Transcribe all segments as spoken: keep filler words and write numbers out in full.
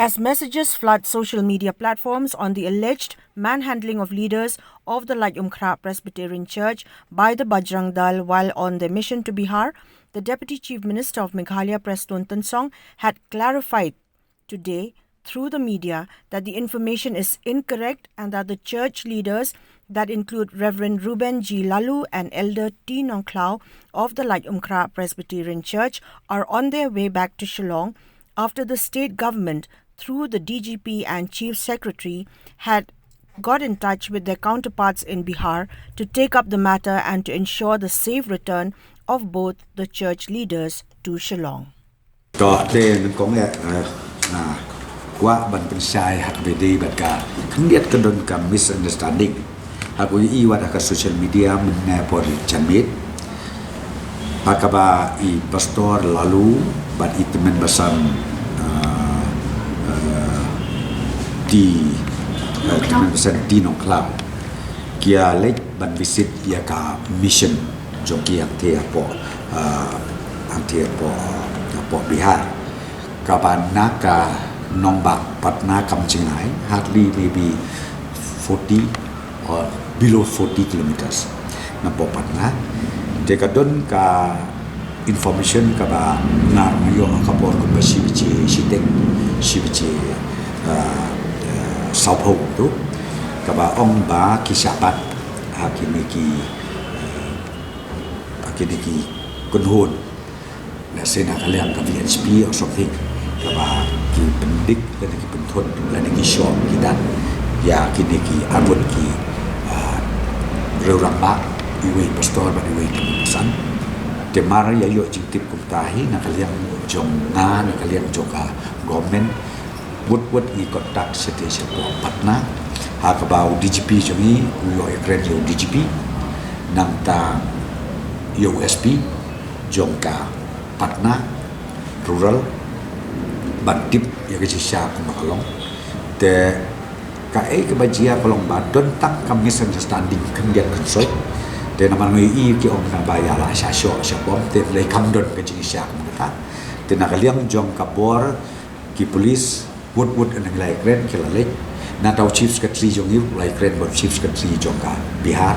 As messages flood social media platforms on the alleged manhandling of leaders of the Laitumkhrah Presbyterian Church by the Bajrang Dal while on their mission to Bihar, the Deputy Chief Minister of Meghalaya, Prestone Tynsong, had clarified today through the media that the information is incorrect and that the church leaders that include Reverend Reuben G Laloo and Elder T Nongkhlaw of the Laitumkhrah Presbyterian Church are on their way back to Shillong after the state government, through the D G P and Chief Secretary, had got in touch with their counterparts in Bihar to take up the matter and to ensure the safe return of both the church leaders to Shillong. To te nyngkong eh, eh, nga kwah ban pynshai ha kaba ïadei bad ka khyndiat ka don ka misunderstanding. Ha kaba ïohi wat ha ka social media mynne por janmiet. Ha kaba i Pastor Laloo bad i tymmen basan, eh, eh, T, eh, tymmen basan T Nongkhlaw ki ïa leit ban visit ïa ka mission jong ki hangtei hapoh, ah, hangtei hapoh, hapoh Bihar. Kaba na ka nongbah Patna kam jngai, hardly maybe forty or below forty kilometers napoh Patna. Te ka don ka information kaba nga ïoh ha ka por kumba shi baje shiteng, shi baje, ah, ah, sawphew tu. Kaba ong ba ki shah bat ha kine ki, eh, ha kine ki kynhun. Lehse na ka liang ka V H P or something. Kaba ki pyndik lane ki pynthut lane ki shoh ki dan ïa kine ki arngut ki, ah, riew rangbah, iwei i pastor bad iwei i tymmen basan. Te mar ïa ïoh jingtip kumta hi na ka liang jong nga, na ka liang jong ka government, wut wut ngi contact shatei shapoh Patna. Ha kaba u D G P jong ngi u ïoh ïakren ïa u D G P, nangta ïa u S P jong ka Patna Rural ban tip ïa ka jingshisha kumba ka long. Te kaei kaba jia ka long ba don tang ka misunderstanding khyndiat khynsoit. Te namar ngi ïohi ki ong ba ïa la sha shoh sha bom, te lei kam don ka jingshisha kumta. Te na ka liang jong ka bor ki police, wut wut ngi la ïakren, ki la leit. Nangta u Chief Secretary jong ngi u la ïakren bad u Chief Secretary jong ka Bihar.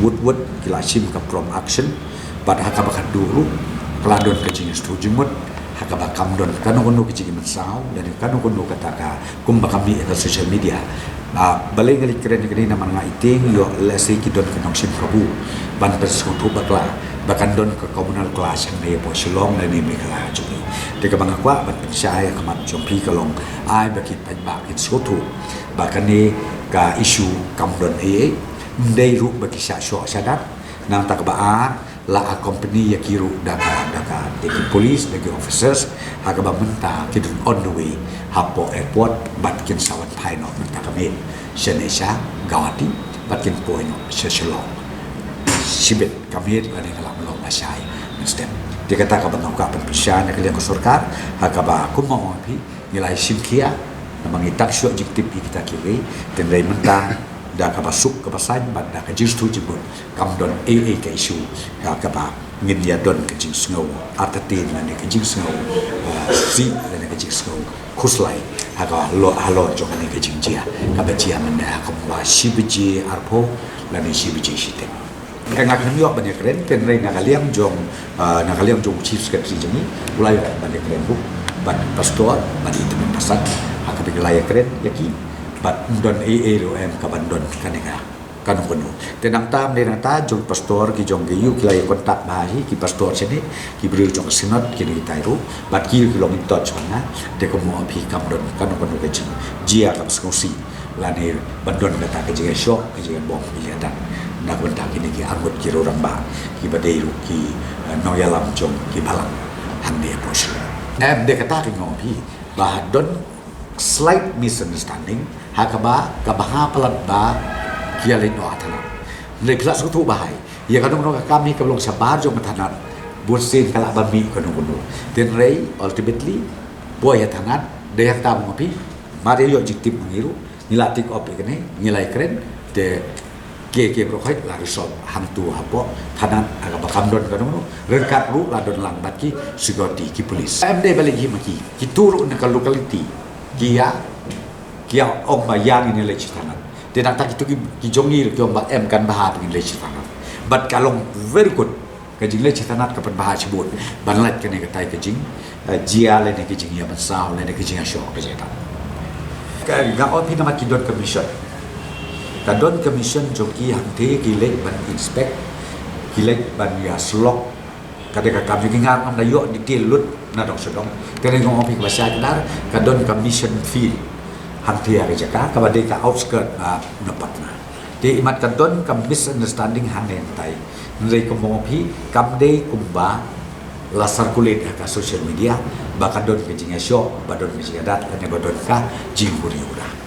Wut wut ki la shim ka prompt action. Bad ha kaba khatduh ruh ka la don ka jingsngewthuh jingmut ha kaba kam don kano kano ka jingmynsaw lane kano kano kata ka kumba ka mih ha social media. Ah, balei nga leit kren ïa kane namar nga i tieng ïoh lehse ki don ka nongshim kabu ban pynsngewthuh bakla ba kan don ka communal clash hangne hapoh Shillong lane Meghalaya jong ngi. Te kaba nga kwah ban pynshai ha khmat jong phi ka long ai ba ki paidbah kin sngewthuh ba kane ka issue kam don ei ei. Ym dei ruh ba ki shah shoh shah dat. Nangta kaba ar, la accompany ïa ki ruh da ka, da ka, da ki police, da ki officers, ha kaba mynta ki don on the way hapoh airport bad kin sa wan phai noh mynta ka miet shane sha Guwahati bad kin poi noh sha Shillong. Shibit ka miet lane ka la mlong lashai mynstep. Te kata kaba nga kwah ban pynshai na ka liang ka sorkar, ha kaba kumba ong phi, ngi la shim khia namar ngi tang shu ïoh jingtip ïa kita kiwei. Te hynrei mynta da kaba suk kaba saiñ bad da ka jingsngewthuh jingmut kam don ei ei ka issue ha kaba ngin ïa don ka jingsngew artatien lane ka jingsngew, eh, sih lane ka jingsngew khuslai ha ka halor, halor jong kane ka jingjia kaba jia mynne ha kumba shi baje arphew lane shi baje shiteng. Nga khlem ïoh ban ïakren, te hynrei na ka liang jong, ah, na ka liang jong u Chief Secretary jong ngi u la ïoh ban ïakren ruh bad pastor bad i tymmen basan ha kaba ki la ïakren ïa ki. Bad ym don ei ei ruh em kaban don kane ka kano kano. Te nangta, ym dei nangta, jong pastor ki jong ki ïoh ki la ïa contact bha hi ki pastor shane, ki briew jong ka synod kine kitai ruh bad ki ïoh ki long in touch bad nga. Te kumno phi, kam don kano kano ka jingjia kaba sngewsih lane ban don kata ka jingïashoh ka jingïabom ka jingïadat na ka bynta kine ki arngut ki riew rangbah kiba dei ruh ki, eh, nongïalam jong ki balang hangne hapoh Shillong. Em, dei kata ka nga ong phi ba don slight misunderstanding ha kaba, kaba ha palat ba ki ïa leit noh ha thanat. Hynrei phi lah sngewthuh ba hai ïa kano kano ka kam hi kaba long shabar jong ka thanat, bunsien ka lah ban mih kano kano. Te hynrei ultimately poi ha thanat, dei hangta ba nga ong phi, mar ïa ïoh jingtip ma ngi ruh ngi la take up ïa kane, ngi la ïakren. Te ki, ki baroh khoit la resolve hangto hapoh thanat ha kaba kam don kano kano. Ryngkat ruh la don lang bad ki security, ki police. Em, dei ba leit hi ma ki, kito ruh na ka locality Ki ïa, ki ïa ong ba ïa ngin leit shi thanat. Te nangta kito ki, ki jong ngi ki ong ba em, kan bha ba ngin leit shi thanat. Bad ka long very good. Ka jingleit shi thanat ka pynbha shibun ban lait kane katai ka jing, eh, jia lane ka jingïa ban saw lane ka jingïashoh ka jingïadap. Ka, nga ong phi namar ki don ka mission. Ka don ka mission jong ki hangtei, ki leit ban inspect, ki leit ban ïa slok. Ka dei ka kam jong ki, nga ngam da ïoh detail lut na dong sha dong. Te nga ong phi ba sha kdar ka don ka mission field hangtei ha ka jaka kaba dei ka outskirt na, na Patna. Te imat ka don ka misunderstanding hangne hangtai. Hynrei kumba ong phi, kam dei kumba la circulate ha ka social media ba ka don ka jingïashoh, ba don ka jingïadat, lane ba don ka jinghuri hura.